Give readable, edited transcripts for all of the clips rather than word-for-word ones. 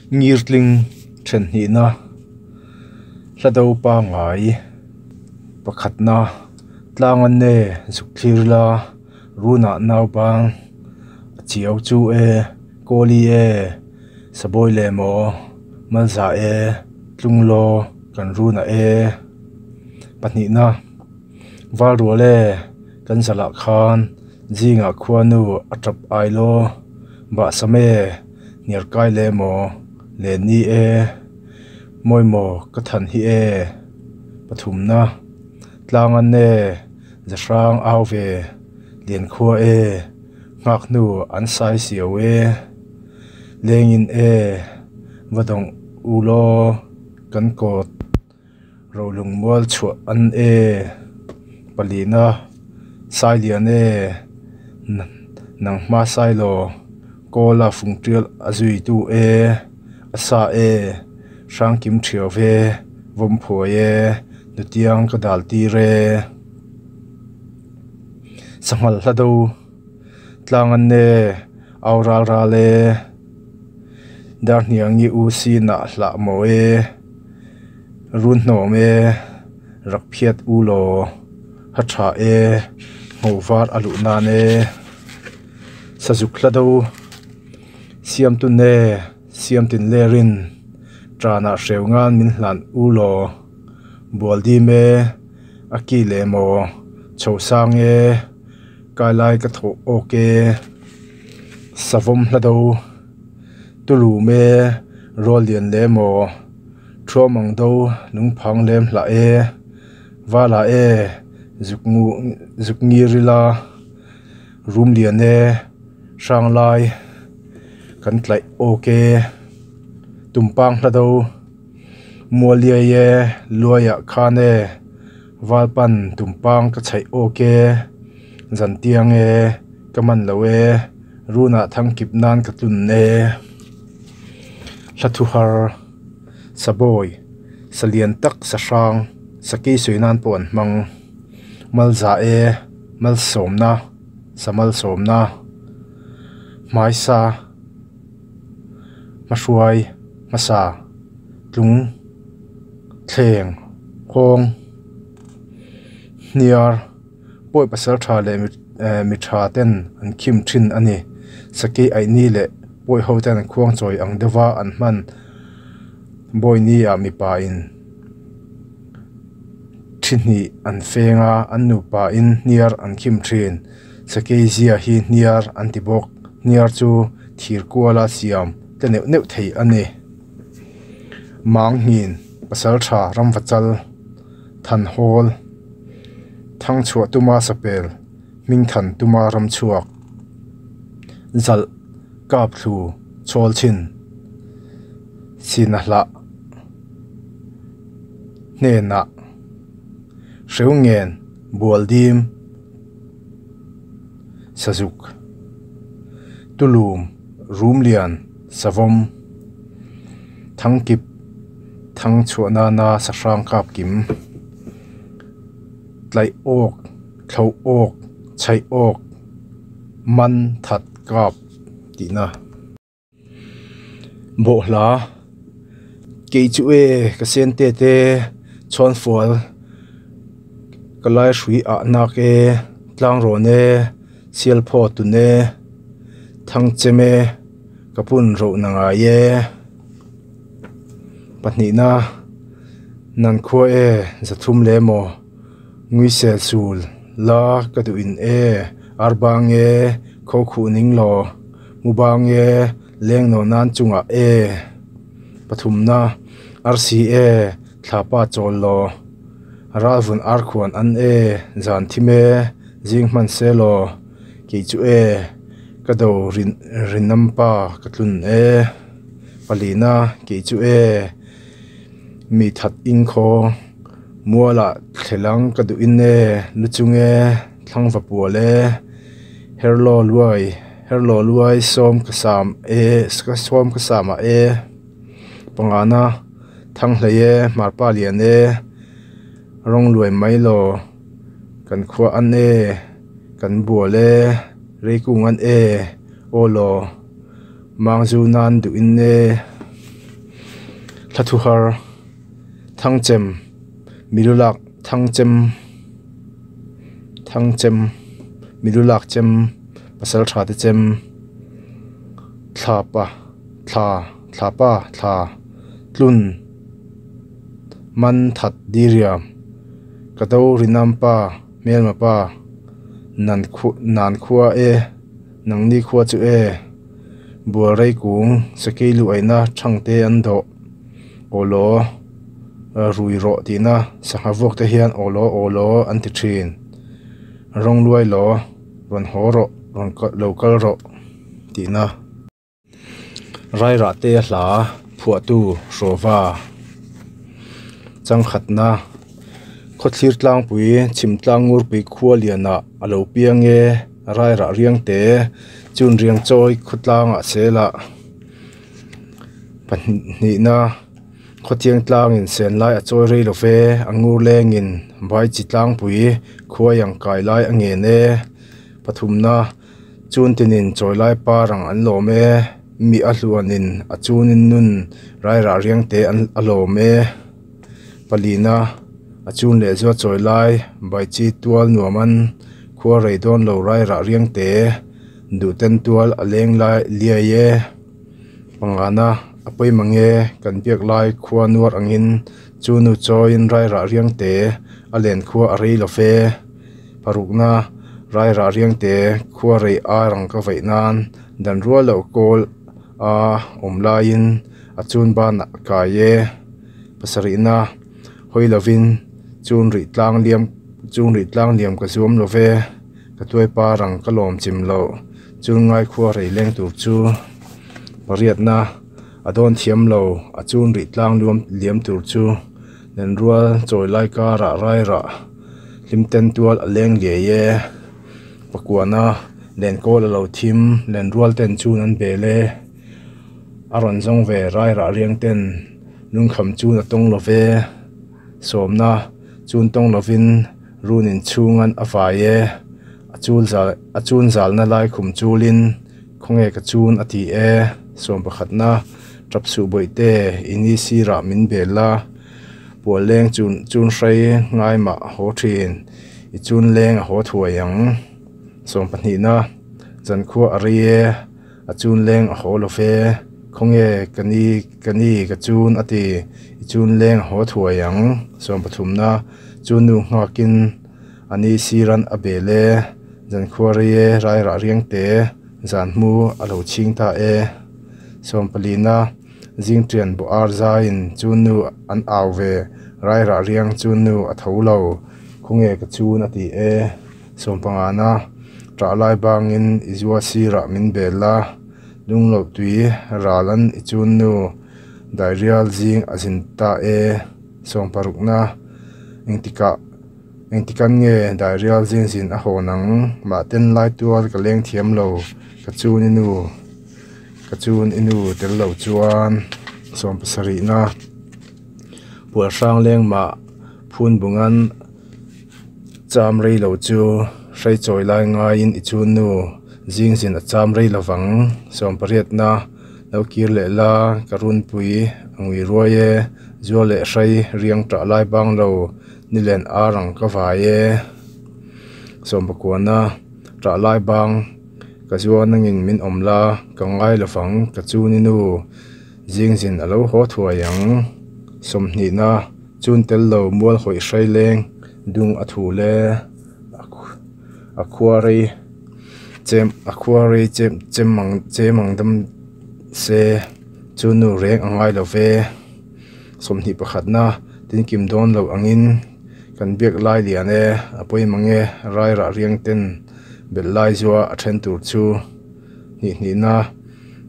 Ngirtling then hnihna hla do pangngai pakhatna tlang an e zuk thlir ila runah naupang a chiau chu e kawli e sabawi leh maw malza e tlunglaw kan runah e pahnihna valrual e kan zalah khan zingah khuanu a tap ailaw bahsam e hniarkai leh maw lenni e mawi maw ka than hi e pathumna tlang an e zahrang au ve liankhua e nghak hnu an sai siau e lengin e va dawng u law kan kawt rolung mual chhuah an e palina sailian e nang hma sailo kawla fung tial a zuitu e a sa e hrangkim thiau ve vawmphuai e nutiang ka dal tir e sanghal hla do tlang an e au ral ral e darhniangi u sinah hlah maw e run hnawm e rak phiat u law ha tha e ngho var a luh nan e sazuk hla do siamtun e siamtin lerin tanah hreu ngan min hlan u law bual dim e a ki leh maw chho sang e kai lai ka thawh awk e savawm hla do tulum e rual lian leh maw thuam ang do lungphang lem hlah e vala e zuk ngu zuk ngir ila rum lian e hrang lai kan tlaih awk e tumpang hla do mualiai e luaiah khan e valpan tumpang ka chhaih awk e zantiang e ka man lo e runah thangkip nan ka tlun e hla thu har sabawi salian tak sahrang sakei sawi nan pawh an hmang malza e malsawmna samalsawmna hmaisa hmahruai hmasa tlung thleng hawng hniar pawi pasal tha leh mi tha ten an khim thin a ni sakei aihni leh pawi ho ten an khuang chawi ang deuh a an hman bawini ah mipa in thi hnih an feng a an nupa in hniar an khim thin sakei zia hi hniar an ti bawk hniar chu thir kuala siam te neuh neuh thei a ni manghin pasal tha ramvachal thanhawl thangchhuah tuma sapel hmingthan tuma ramchhuak zalh kap thlu chhawl chhin chhina hlah hnenah hreu ngen bual dim sazuk tulum rum lian savawm thangkip thangchhuah nana sahrang kap kim tlaih awk thloh awk chhaih awk man that kap tihna. Bawhhla kei chu e ka sen te te chhuan fual ka lai hrui ah nak e tlang rawn e sial phaw tun e thangchem e ka pun roh na ngai e pahnihna nan khua e zathum leh maw nguisel sul la ka duh in e arbang e kho khuh ning law mubang e leng naw nan chungah e pathumna arsi e thlapa chawl law ralvun arkhuan an e zan thim e zing hman se law kei chu e ka do rin rinam pa ka tlun e palina kei chu e mi that ing khaw mualah thlelang ka duh in e lu chung e thlangva pual e herlaw luai herlaw luai sawm ka sam e sawm ka sam ah e pangana thanghlei e hmarpa lian e rawng luai mai law kan khua an e kan bual e reikung an e aw law mangzu nan duh in e. Thlathuhar, Thangchem, Milulak Thangchem, Thangchem, Milulak chem, Pasaltha te chem, Thlapa, Thla, Thlapa, Thla, Tlun, Man That Diriam, Ka do Rinam pa, Hmelma pa, Nan khu, Nan khua e, Nangni khua chu e, Bual rei kung, Sakei lu aina thangte an dawh, Aw law, rui rawh tihna sangha vuak te hian aw law aw law an ti thin. Rawng luai law, rawn haw rawh, rawn lo kal rawh tihna. Rairah te hla phuahtu Hrawva changkhatna Khawthlir tlangpui Chhimtlang Ngurpui khua lianah a lo piang e, Rairah riang te chun riang chawi khawtlangah selah pahnihna Khawthiang tlangin sen lai a chawi rei lo ve, a ngur lengin vai chi tlangpui khuai ang kai lai a ngen e. Pathumna chun tinin chawi lai par ang an lawm e, mi a hluanin a chunin nun rairah riang te an a lawm e. Palina a chun leh zuat chawi lai vai chi tual nuam an khua rei dawn lo rairah riang te duhten tual a leng lai liai e. Pangana a pawimawh nge kan biak lai khua nuar angin chu nu chawiin rairah riang te a len khua a rei lo ve. Parukna rairah riang te khua rei ar ang ka vaih nan dan rual loh kawl a awm laiin a chun banah a kai e. Pasarihna hawi lovin chun rih tlang liam chun rih tlang liam ka zuam lo ve. Ka tuai par ang ka lawm chim loh chun ngai khua rei leng tur chu pariatna a dawn thiam lo a chun rih tlang luam liam tur chu lenrual chawi lai karah rairah hlim ten tual a leng liai e pakuana lenkawl a lo thim lenrual ten chun an bel e a rawn zawng ve rairah riang ten lungkham chun a tawng lo ve. Sawmna chun tawng lovin run inchhungan a vai e, a chul zal a chun zalna lai khum chulin khawnge ka chun a ti e, sawm pakhatna tap suh bawihte i ni sirah min bel la, pual leng chun chun hrei ngai mah a haw thin, i chun leng a haw thuai ang, sawm pahnihna zankhua a rei e. A chun leng a haw lo ve. Khawnge ka ni ka ni ka chun a ti. I chun leng a haw thuai ang. Sawm pathumna chu nu nghakin a ni siran a bel e. Zankhua rei e rairah riang te zan hmu a lo chhing ta e. Sawm palina zing tian bawh ar zaiin chu nu an au ve rairah riang chu nu a tho lo. Khawnge ka chun a ti e. Sawmpangana ṭah lai bangin i zua sirah min bel a, lungloh tui ralan i chun nu dairial zing a zin ta e. Sawmparukna engtikah engtikan nge dairial zing zin a hawn ang? Mahten lai tual ka leng thiam lo, ka chun i nu ka chun i nu tel lo chuan. Sawmpasarihna pual hrang leng mah phun bungan. Cham rei lo chu hrei chawi lai ngaiin i chun nu zing zin a cham rei lo vang. Sawmpariatna lo kir leh la ka runpui a ngui ruai e, zual leh hrei riang tah lai bang lo nilen ar ang ka vai e. Sawmpakuana tah lai bang ka zuan angin min awm la ka ngai lo vang ka chun i nu zing zin a lo haw thuai ang. Sawmhnihna. Chun tel lo mual hawih hrai leng dung a thu le a khua rei chem a khua rei chem chem ang chem ang dam se chu nu reng a ngai lo ve sawmhnih pakhatna tinkim dawn loh angin kan biak lai lian e a pawimawh nge rairah riang ten belh lai zua a then tur chu hnih hnihna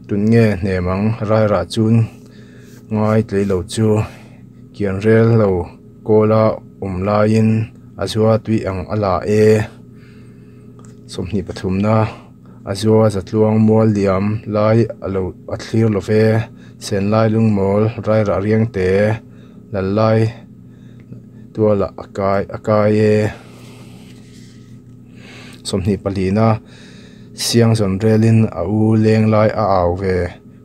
tun nge hnem ang rairah chun ngai tlei lo chu. Kian rel lo kawla awm laiin a zua tui ang a la e. 23 na a zua zatluang mual liam lai a lo a thlir lo ve. Senlai lungmawl rairah riang te lal lai tualah a kai a kai e. 24 na siang zawn relin a u leng lai a au ve.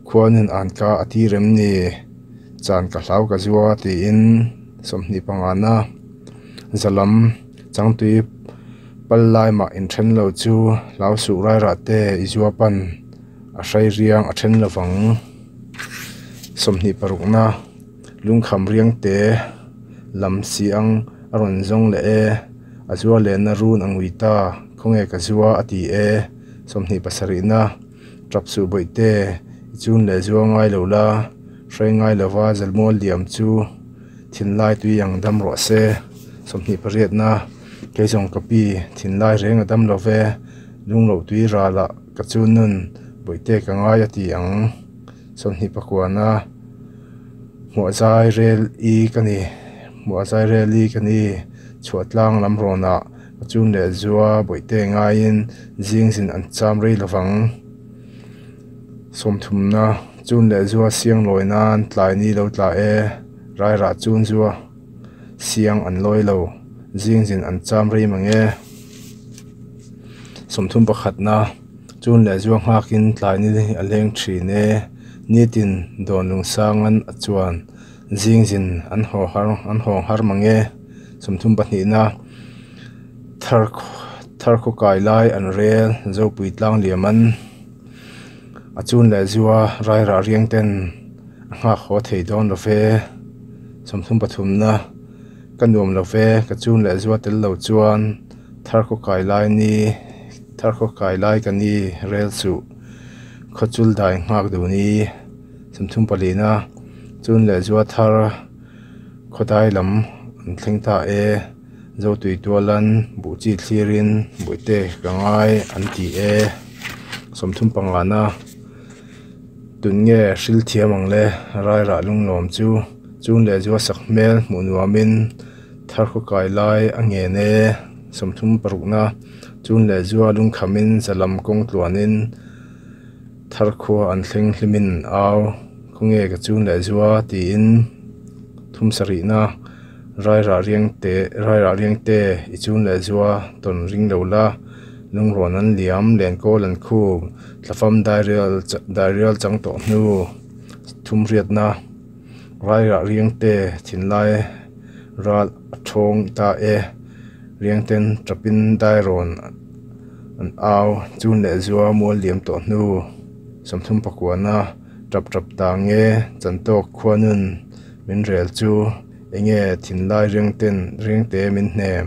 Khuanin an ka a ti rem ni. Chan ka hlau ka zua tiin 25 na zalam changtui pal lai mah inthen lo chu hlau suh rairah te i zua pan a hrai riang a then lovang. 26 na lungkham riang te lam si ang a rawn zawng leh e a zua lenna run a ngui ta khawnge ka zua a ti e. 27 na tap suh bawihte i chun leh zua ngai lo la hrai ngai lova zalmual liam chu thinlai tui ang dam rawh se. 28 na kei zawng ka pi thinlai reng a dam lo ve lungloh tui ralah ka chun nun bawihte ka ngai a ti ang. 29 na hmuah zai rel i ka ni hmuah zai rel i ka ni chhuahtlang lam rawnah ka chun leh zua bawihte ngaiin zing zin an cham rei lovang. 30 na chun leh zua siang lawi nan tlai ni lo tla e rairah chun zua siang an lawi lo zing zin an cham rei mang e. 31 na chun leh zua nghakin tlai ni a leng thin e nitin dawn lungsangan a chuan zing zin an haw har an hawng har mang e. 32 na thar thar khaw kai lai an rel zopui tlang liam an a chun leh zua rairah riang ten a nghak haw thei dawn lo ve. 33 na ka nuam lo ve ka chun leh zua tel lo chuan thar khaw kai lai ni thar khaw kai lai ka ni rel suh khawchul dai nghak duh ni. 34 na chun leh zua thar khawdai lam an thleng ta e zotui tualan buh chi thlirin bawihte ka ngai an ti e. 35 na tun nge hril thiam ang le rairah lunglawm chu chun leh zua sak hmel hmuh nuamin thar khaw kai lai a ngen e. 36 na chun leh zua lungkhamin zalam kawng tluanin thar khua an thleng hlimin au khawnge ka chun leh zua tiin. 37 na rairah riang te rairah riang te i chun leh zua tawn ring lo la lungrawn an liam lenkawl an khup thlafam dairial dairial chang tawh hnu. 38 na rairah riang te thinlai ral a thawng ta e riang ten tapin dairawn an au chun leh zua mual liam tawh hnu. 39 na tap tap ta nge chantawk khuanun min rel chu enge thinlai riang ten riang te min hnem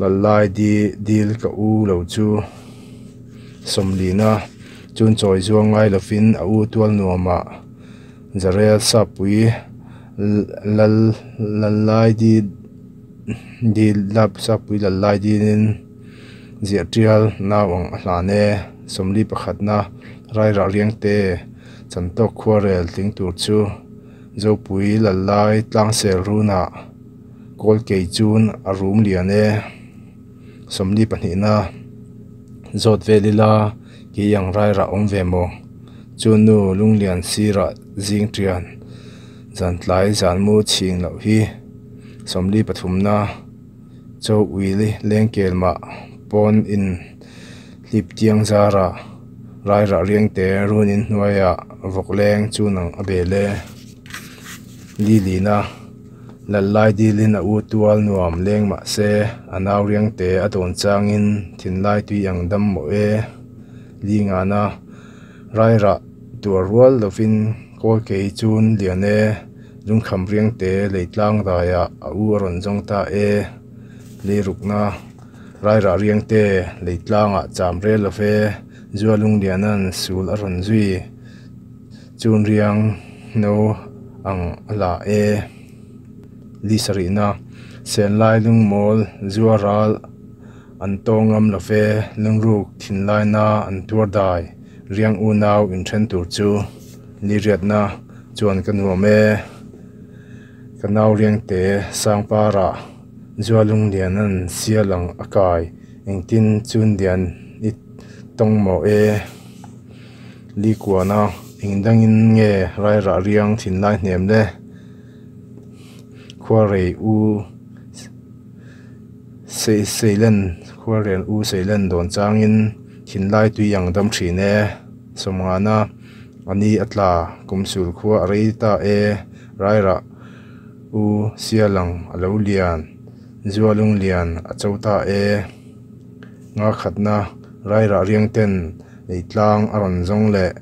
lalai di dil ka u lo chu. 40 na chun chawi zuang ngai lovin a u tual nuamah zarel sapui lal lalai di dil lap sapui lalai dilin ziah tial nau ang a hlan e. 41 na rairah riang te chantawk khuarel tling tur chu zopui lalai tlangsel runah kawl kei chun a rum lian e. 42 na zawt vel ila ki ang rairah awm ve maw chu nu lunglian sirah zing tian zan tlai zan mu chhing loh hi. 43 na chaw uili lengkel mah pawn in hlip tiang zarah rairah riang te runin hnuaiah vawk leng chu nang a bel e. Lilina lalai dilin a u tual nuam leng mah se a nau riang te a dawn changin thinlai tui ang dam maw e. 50 na rairah tuar rual lovin kawl kei chun lian e lungkham riang te leitlang daiah a u a rawn zawng ta e. 60 na rairah riang te leitlangah cham rel love zua lunglianan sul a rawn zui chun riang no ang a la e. 70 na senlai lungmawl zua ral an tawngam love lungruk thinlai na an tuar dai riang unau inthen tur chu. 80 na chuan ka nuam e ka nau riang te sangparah zua lunglianan sialang a kai engtin chun lian i tawng maw e. 90 na engdangin nge rairah riang thinlai hnem le khuarei u sei seilen khuarel u seilen dawn changin thinlai tui ang dam thin e. 50 na A ni a tla, kum sul khua a rei ta e, Rairah u Sialang a lo lian, Zualung lian a cho ta e. Nga khatna Rairah riang ten ei tlang a rawn zawng leh,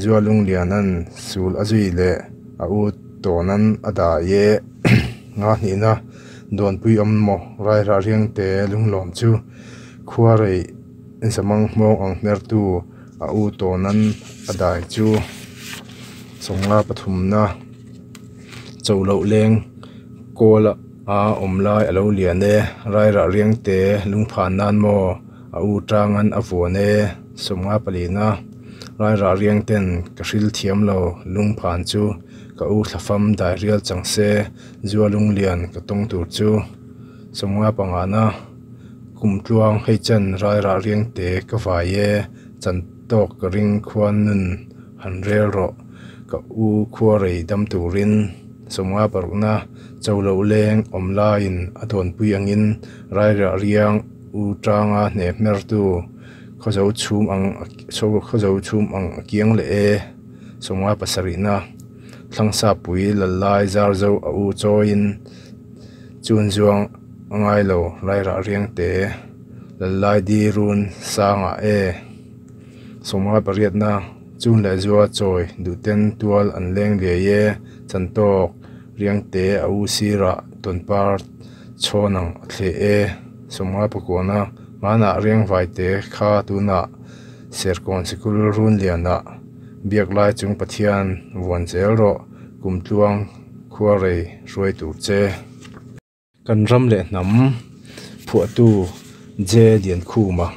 Zualung lianan sul a zui leh, a u tawnan a dai e. Nga hnihna Dawnpui awm maw Rairah riangte lunglawm chu khuarei zamang hmawng ang hmertu a u tawnan a dai chu 5 pathumna cho loh leng kawl a awm lai a lo lian e Rairah riangte lungphan nan maw a u tangan a vuan e 5 palina Rairah riangten ka hril thiam lo lungphan chu ka u thlafam dairial chang se Zua lunglian ka tawng tur chu 5 pangana kum tluang hei chen rairah riangte ka vai e, chan tawk ka ring khuan nun han rel rawh ka u khuarei dam turin 5 parukna cho loh leng awm laiin a dawnpui angin rairah riang u tanga hne hmertu khawzo chhum ang khawzo chhum ang a kiang leh e 5 pasarihna. Thlangsapui Lallai Zarzo a u chawiin chun zuang a ngai lo Rairah Riangte Lallai Di Run Sangah e 5 pariatna chun leh zua chawi duhten tual an leng liai e Chantawk Riangte a u sirah tawnpar chhawn ang a thleh e 5 pakuana hmanah Riangvaite kha tunah Serkawn Sikul Runlianah Biak lai chung Pathian vuan zel rawh, kum tluang khua rei hruai tur che. Kan ram leh hnam phuahtu J Liankhuma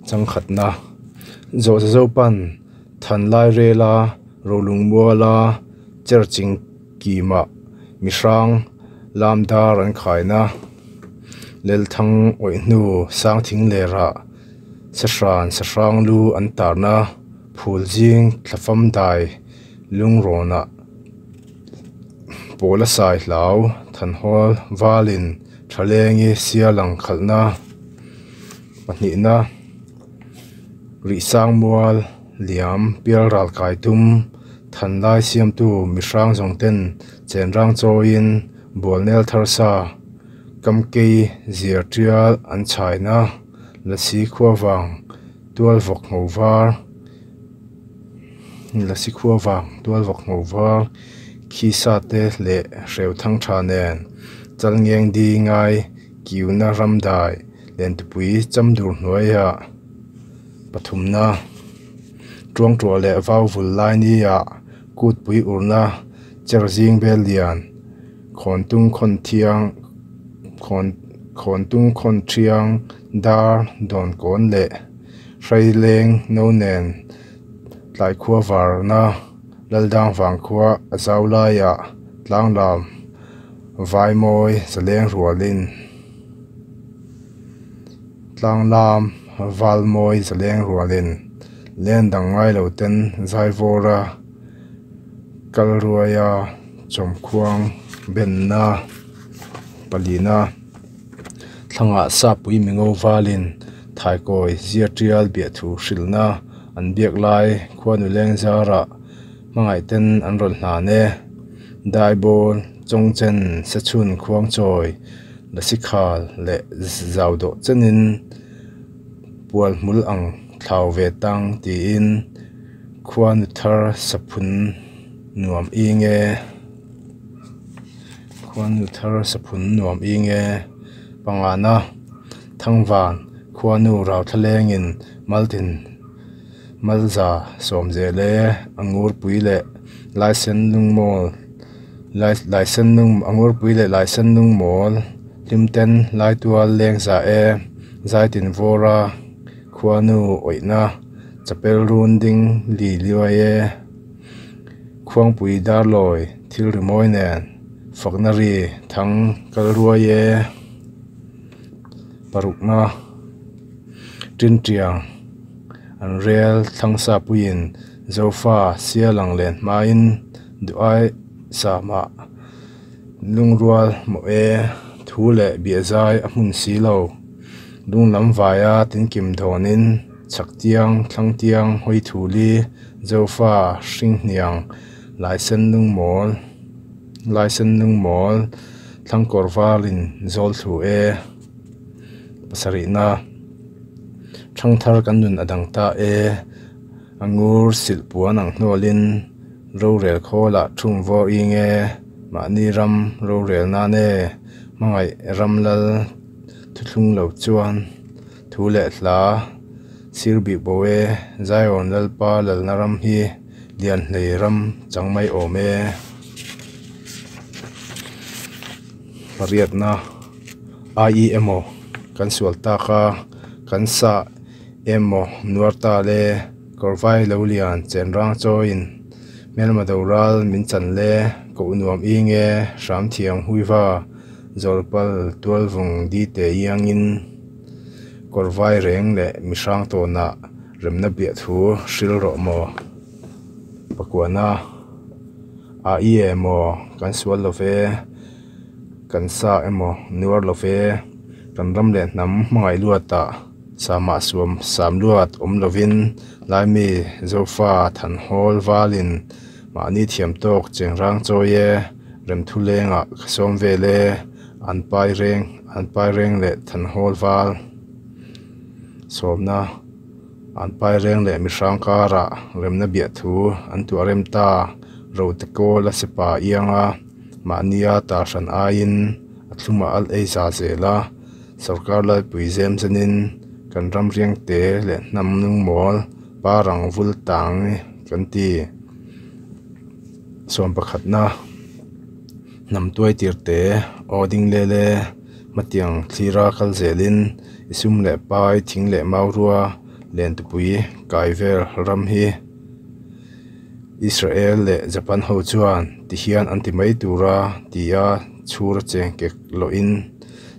changkhatna Zawhza Zopan than lai rela rolung muala cherching kima mihrang lam dar an khaina Lelthang awih hnu Sangthing lerah Sahran sahrang lu an tarna phul zing thlafam dai lungrawnah pawla sai hlau thanhawl valin thalengi sialang khalhna pahnihna rihsang mual liam pialral kai tum thanlai siamtu mihrang zawng ten chenrang chawiin bualnel thar sa kamkei ziar tial an chhaina. Lasi khua vang tual vawk ngho var lasi khua vang tual vawk ngho var khi sa te leh hreu thang tha nen chalngeng di ngai kiuna ram dai lentupui chamdur hnuaiah pathumna tuangtuah leh vau vul lai nia kutpui urna cher zing bel lian khawntung khawn thiang khawn khawntung khawn thiang dar dawn kawn leh hrai leng no nen tlai khua varna laldang vang khua a zau laiah tlang lam vai mawi zaleng rualin tlang lam val mawi zaleng rualin len dang ngai lo ten zaivawra kal ruaia chawmkhuang benna palina thlangah sapui mingo valin thaikawi zia tial biahthu hrilhna an biak lai khuanu leng zarah hmangaih ten an rawn hlan e daibawn chawngchen sechhun khuangchawi lasikhal leh zau dawh chenin pual hmul ang thlau ve tang tiin khuanu thar saphun nuam ing e khuanu thar saphun nuam ing e pangana thangvan khuanu rau thlalengin maltin malza sawm zel e angurpui leh laisen lungmawl laisen lung angurpui leh laisen lungmawl hlimten laitual lengza e zaitin vawra khuanu awihna chapel run ding li liuai e khuangpui darlawi thil rimawi nen fakna ri thang kal ruai e parukna tintiang an rel thlangsa puiin zofa sialang len hmain duhai samah lungrual maw e thu leh biahzai a hmun si lo lunglam vaia tinkim dawnin chhak tiang thlang tiang hawi thuli Zofa hringhniang laisen lungmawl laisen lungmawl thlangkawr valin zawl thlu e. Pasarihna Thangthar kan nun a dang ta e. A ngur silh puan ang hnawlin rorel khawlah thung vawr ing e. Mahni ram rorel nan e. Hmangaih ram lal thuthlung lo chuan thu leh hla sir bih bo e. Zion Lalpa lalna ram hi Lianhlei ram chang mai awm e. Pariatna Ai emaw kan sual tak a, kan sah emaw nuar ta le, kawrvai lo lian chenrang chawiin hmelma do ral min chan le, koh nuam i nge hram thiam huiva zawlpal tualvung di te iangin kawrvai reng leh mihrang tawnah remna biah thu hril rawh maw pakuana a i emaw kan sual lo ve. Kan sa emaw nuar lo ve, kan ram leh hnam hmangaih luatah samah suam sam luat awm lovin Laimi Zofa Thanhawl valin mahni thiam tawk chengrang chawi e, remthu lengah ka sawm vel e, an pai reng an pai reng leh Thanhawl val sawmna an pai reng leh mihrang karah remna biahthu an tuah rem ta rote kawl a sepa ianga. Mahnia ta hran aiin a thlumah al ei za zel a, sorkar laipui zem zenin kan ram riangte leh hnam nungmawl parang vul tang kan ti. Sawm pakhatna hnam tuai tirte aw ding lel e, hmatiang thlira kal zelin i sum leh pai thing leh maurua lentupui kai vel ram hi. Israel leh Japan ho chuan ti hian an ti mai tura tia chhur a cheng kek lohin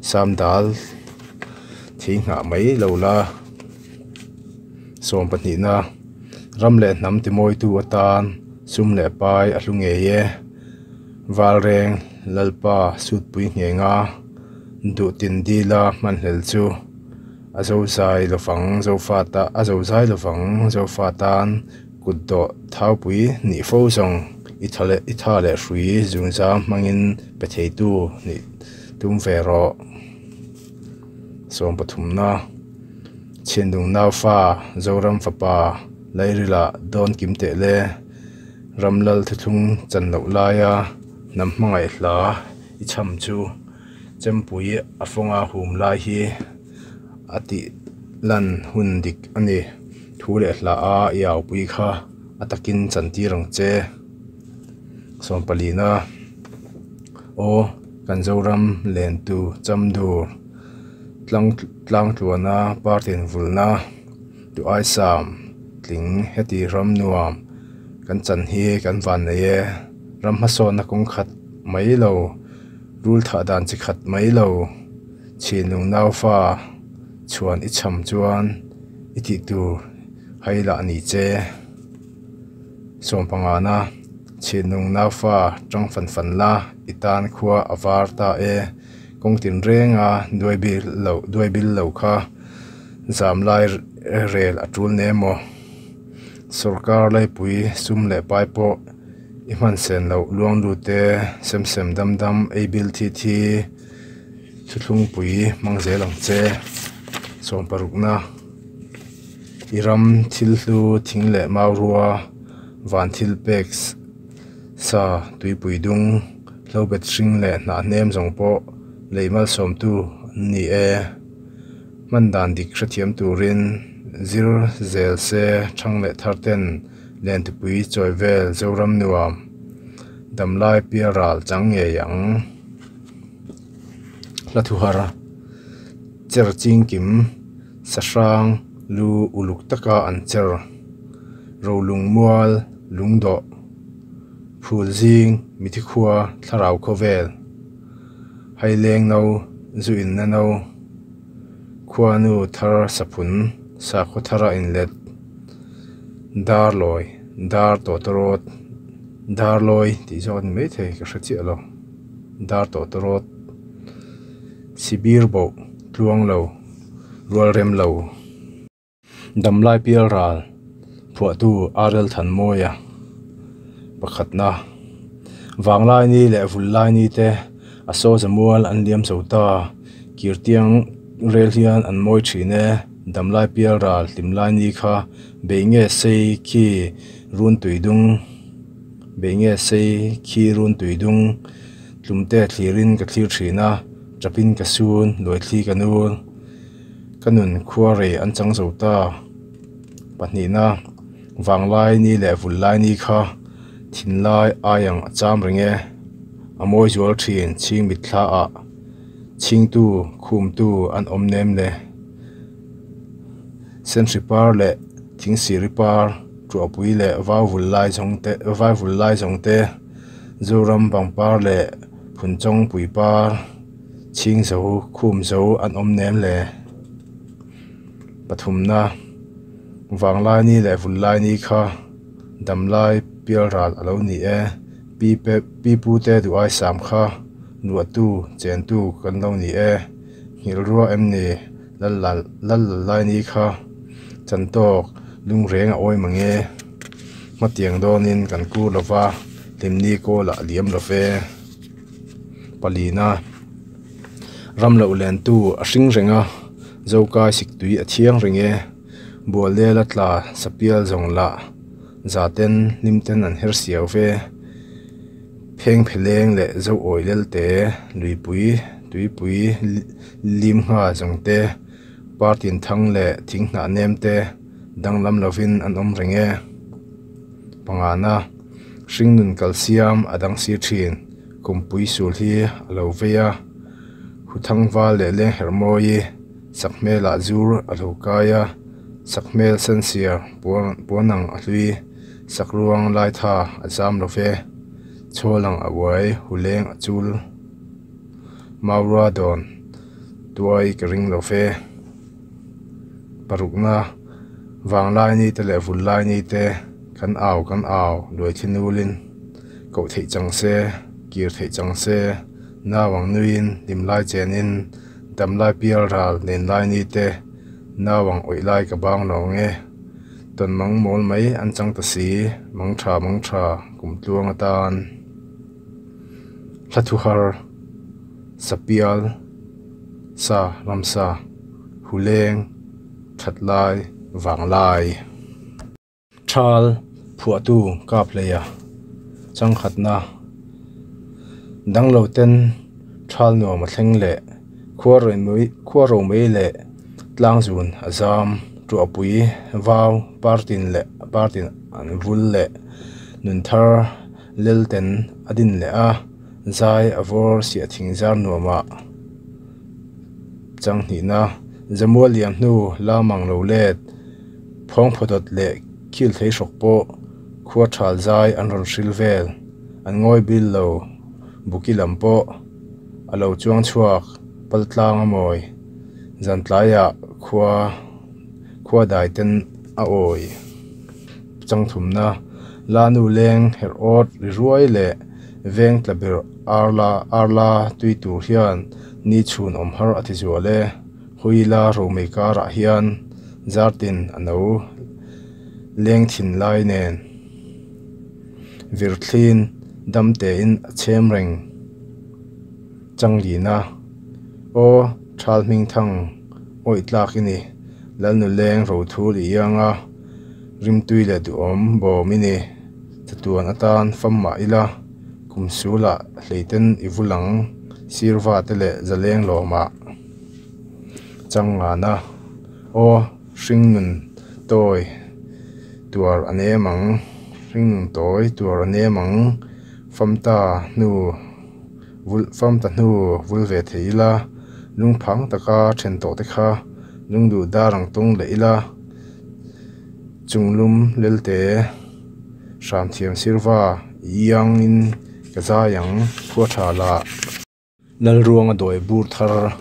sam dal thei nghah mai lo la. Sawm pahnihna, ram leh hnam timawitu atan sum leh pai a hlu ngei e. Valreng Lalpa sutpui nghenga duhtin dila hmanhlel chu a zozai lovang Zofata a zozai lovang Zofa tan. Kut dawh thaupui nih fo zawng i tha leh i tha leh hrui zungzam hmangin pe theitu nih tum ve rawh. Sawm pathumna, Chhiandung Naufa, Zoram fapa, Lairila dawn kim teh le, Ramlal thuthlung chan loh laia hnam hmangaih hla i chham chu Chempui a fawnga hum lai hi a tih lan hun dik a ni. Thu leh hla a i aupui kha a takin chantir ang che. Sawmpalina, Aw, kan Zoram lentu chamdur tlang tlangtluana partin vulna tu aisam tling heti ram nuam kan chan hi kan van nei e. Ram hmasawnna kawng khat mai lo, rul thah dan chi khat mai lo, chhinlung naufa chhuan i cham chuan i tih tur hai lah ni che. Sawmpangana, Chhinlung naufa tang fan fan la, i tan khua a var ta e. Kawng tin renga duai bil lo duai bil lo kha zam lai rel a tul ne maw? Sorkar laipui sum leh pai pawh i hman sen loh luang lut te sem sem dam dam ei bil thi thi. Thuthlungpui hmang zel ang che. Sawm parukna, I ram thil hlu thing leh maurua van thil pek sa tuipui dung hlobet hring leh hnah hnem zawng pawh lei malsawmtu an ni e. Hman dan dik hrethiam turin zir zel se thang leh thar ten lentupui chawi vel Zoram nuam damlai pialral chang ngei ang. Hla thuhar cher chingkim sahrang lu uluk taka an cher rolung mual lungdawh phul zing mithi khua thlarau khawvel haileng no zu inna no khuanu thar saphun sakhaw thara inlet darlawi dar tawtawrawt darlawi tih zawk a ni maithei ka hre chiah lo. Dar tawh tawrawt Sibir boh tluang lo rual rem lo. Damlai pial ral Phuahtu RL Thanmawia pakhatna Vanglaini leh Vullaini te a saw zamual an liam zo ta. Kirtiang rel hian an mawi thin e. Damlai pial ral hlimlaini kha bei nge sei khi run tui dung bei nge sei khi run tui dung tlumte thlirin ka thlir thin a, tapin ka sun luaithli ka nul. Ka nun khua rei an chang zo ta. Pahnihna, Vanglai ni leh Vullai ni kha thinlai ai ang a cham reng e. A mawi zual thin chhing mitthla ah chhingtu, khumtu an awm nem le. Senhri par leh Thingsiri par, Tuahpui leh Vau Vullai zawng te, Vai Vullai zawng te, Zoram pangpar leh Phunchawng pui par, chhing zo, khum zo an awm nem le. Pathumna, Vanglaini leh Vullaini kha damlai pialral a lo ni e. Pi pe pi pute duh ai sam kha luahtu, chentu kan lo ni e. Nghilh rua em ni lal lal lal laini kha chantawk lungreng a awi mang e. Hmatiang dawnin kan kur lova, hlimni kawlah a liam lo ve. Palina. Ram loh lentu a hring reng a, Zokai siktui a thiang reng e. Bual lela tla sapial zawng lah zaten hlimten an her siau ve. Pheng pheleng leh zo awi lelte, luipui, tuipui lim ngha zawng te, partin thang leh thing hnah nem te danglam lovin an awm reng e. Pangana, hringnun kalsiam a dang sir thin. Kumpui sul hi a lo vei a, Huthangval leh Lengherhmawi sakhmelah zur a lo kai a, sakhmel sensiar puan ang a hlui, sakruang laitha a zam lo ve, chhawl ang a uai huleng a chul, maurua dawn tuai ka ring lo ve. Parukna, Vanglaini te leh Vullaini te kan au kan au luaithli nulin. Koh theih chang se, kir theih chang se, nau ang nuiin hlimlai chenin damlai pial ral nen lai ni te, nau ang awih lai ka bang lo ang e. Tawn mang mawl mai an chang ta si, mang tha mang tha kum tluang atan. Hla thu har, sapial, sa ramsa, huleng, that lai, vang lai. Thal phuahtu kap hleia changkhatna danglo ten thal nuam a thleng leh khua romei leh tlangzun a zam tuahpui vau partin leh partin an vul leh nunthar lelten a din leh a zai a vawr siah thing zar nuamah changhnihna zamual liam hnu lamang lo let. Phawngphawdawt leh khil thei hrawk pawh khua thal zai an rawn hril vel. An ngawi bil lo. Buki lam pawh a lo chuang chhuak pal tlang a mawi. Zan tlaiah khua khua dai ten a awi. Changthumna, Lanu leng herh awt ri ruai leh veng tla ber arla arla tui tur hian ni chhun awm har a ti zual e. Huila romei karah hian zartin a no leng thin lai nen virthlin dam tein a chhem reng changlina aw thal hming thang awih tlak i ni lalnu leng rothul i iang a rimtui leh duhawm bawm i ni chatuan atan fam mah ila kum sulah hleiten i vul ang sirva te leh zaleng lawmah. Changana, Aw, hringnun tawi tuar a nem ang, hringnun tawi tuar a nem ang, famta hnu vul famta hnu vul ve thei ila, lungphang taka then tawh te kha lungduh dar ang tung leh ila, chunglum lelte hramthiam sirva iangin ka zai ang, khua tha lah. Lalruanga dawi bur thar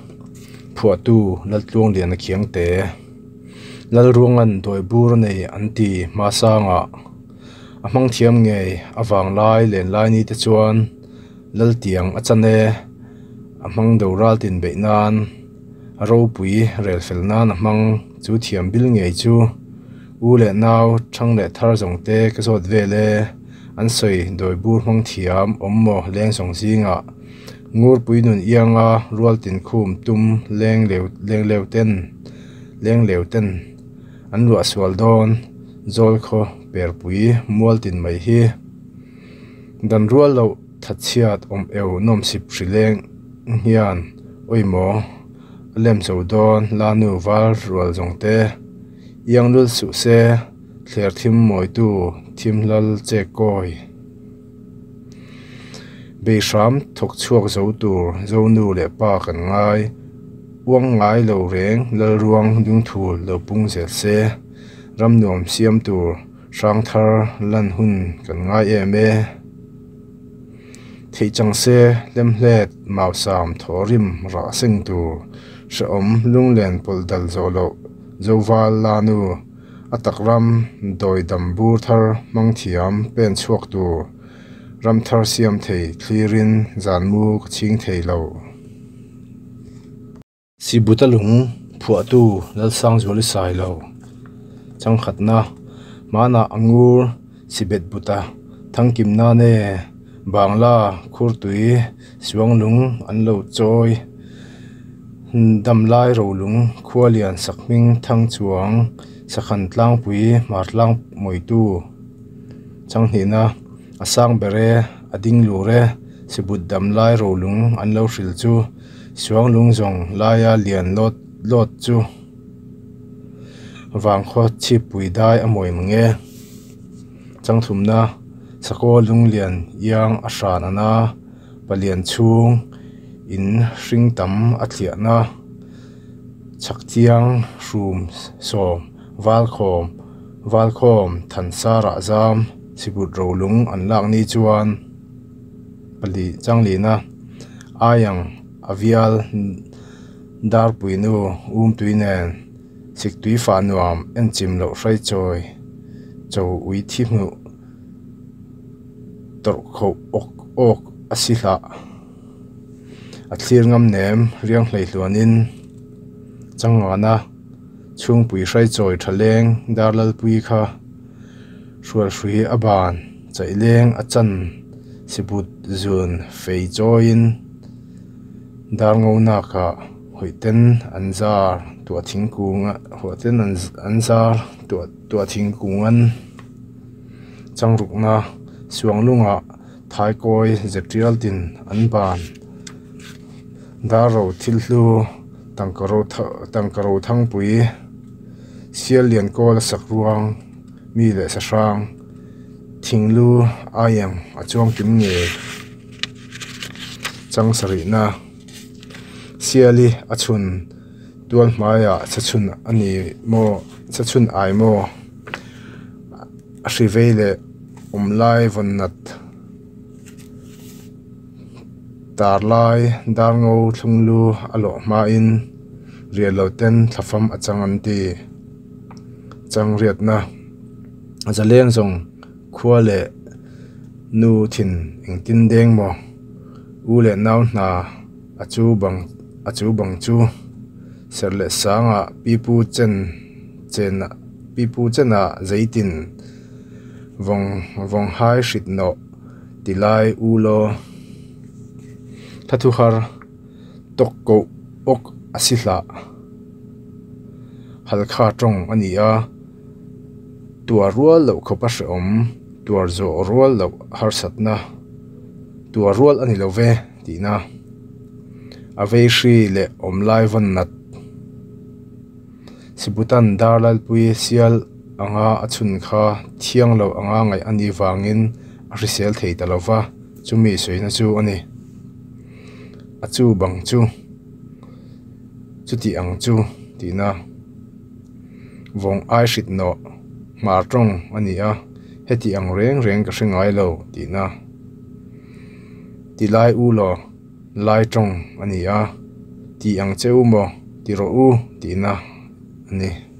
phuahtu Laltluangliana Khiangte. Lalruanga'n dawi bur a nei an ti hmasangah a hmang thiam ngei a vanglai lenlai ni te chuan Laltiang a chan e, a hmang do ral tin beih nan a ropui rel fel nan a hmang chu thiam bil ngei chu. U leh nau thang leh thar zawng te ka zawt vel e. An sawi dawi bur hmang thiam awm maw leng zawng zingah. Ngurpui nun ianga rual tin khum tum leng leu leng leu ten leng leu ten an luah sual dawn zawl khaw perpui mual tin mai hi. Dan rual loh thatchhiat awm eu nawmsip hri leng hian awi maw a lem zo dawn lanu val rual zawng te iang lul suh se thler thim mawitu thim lal che kawi. Beihram thawk chhuak zo tur Zonu leh pa kan ngai. Uang ngai lo reng Lalruang dungthul lo pung zel se. Ram nuam siam tur hrang thar lan hun kan ngai em e. Theih chang se hlemhlet mausam thawhrim rah seng tur hrehawm lunglen pawlh dal zawh loh Zoval Lanu a tak ram dawi dam bur thar hmang thiam pen chhuak tur ram thar siam thei thlirin zan mu ka chhing thei lo. Sibuta lung phuahtu Lalsangzuali Sailo changkhatna hmanah a ngur sibet buta thangkim nane Bangla khurtui suanglung an lo chawi Damlai rolung khualian sakhming thang chuang sakhan tlangpui hmartlang mawitu changhnihna a sang ber e a ding lur e sibut damlai rolung an lo hril chu Suanglung zawng laia lian lawt lawt chu vangkhaw chhippui dai a mawi mang e. Changthumna Sakaw lunglian iang a hran ana palian chhung in hring tam a thliahna chhakchiang hrum sawm valkhawm valkhawm thansarah zam sibut rolung an lak ni chuan pali changlina aiang a vial darpui nu umtui nen siktui fah nuam enchim loh hraichawi cho ui thi hmuh tawrh khoh awk awk a si hlah. A thlir ngam nem riang hleihluanin changana chhungpui hraichawi tha leng Darlalpui kha hrualhrui a ban chaihleng a chan sibut zun fei chawiin Darngonakah hawihten an zar tuah thingkung hawihten an zar tuah tuah thingkung an changrukna suanglungah thaikawi zetial tin an ban darro thil hlu tangka ro tangka ro thangpui sial lian kawl a sak ruang mi leh sahrang thinglu aiang a chuang kim ngei chang sarihna siali a chhun tual hmaiah chachhun a ni maw chachhun ai maw a hri vei leh awm lai vawn nat tar lai dar ngo thlung lu a lawh hmain riah lo ten thlafam a chang an ti chang riatna zaleng zawng khua leh nu thin engtin deng maw u leh nau hna a chu bang a chu bang chu serh leh sangah pipu chen chen pipu chenah zeitin vawng vawng hai hrit nawh ti lai u law thlathuhar tawk koh awk a si hlah halkha tawng a ni a tuar rual loh khawp a hrehawm tuar zawh rual loh harsatna tuar rual a ni lo ve tihna a vei hri leh awm lai vawn nat. Sibutan dar lalpui sial anga a chhun kha thiang lo anga ngaih a nih vangin a hrisel thei ta lo va, chumi sawina chu a ni. A chu bang chu, chuti ang chu tihna vawng ai hrit nawh hmar tawng a ni a, heti ang reng reng ka hre ngai lo tihna ti lai u law. Lai tawng a ni a, tih ang che u maw ti rawh u tihna a ni.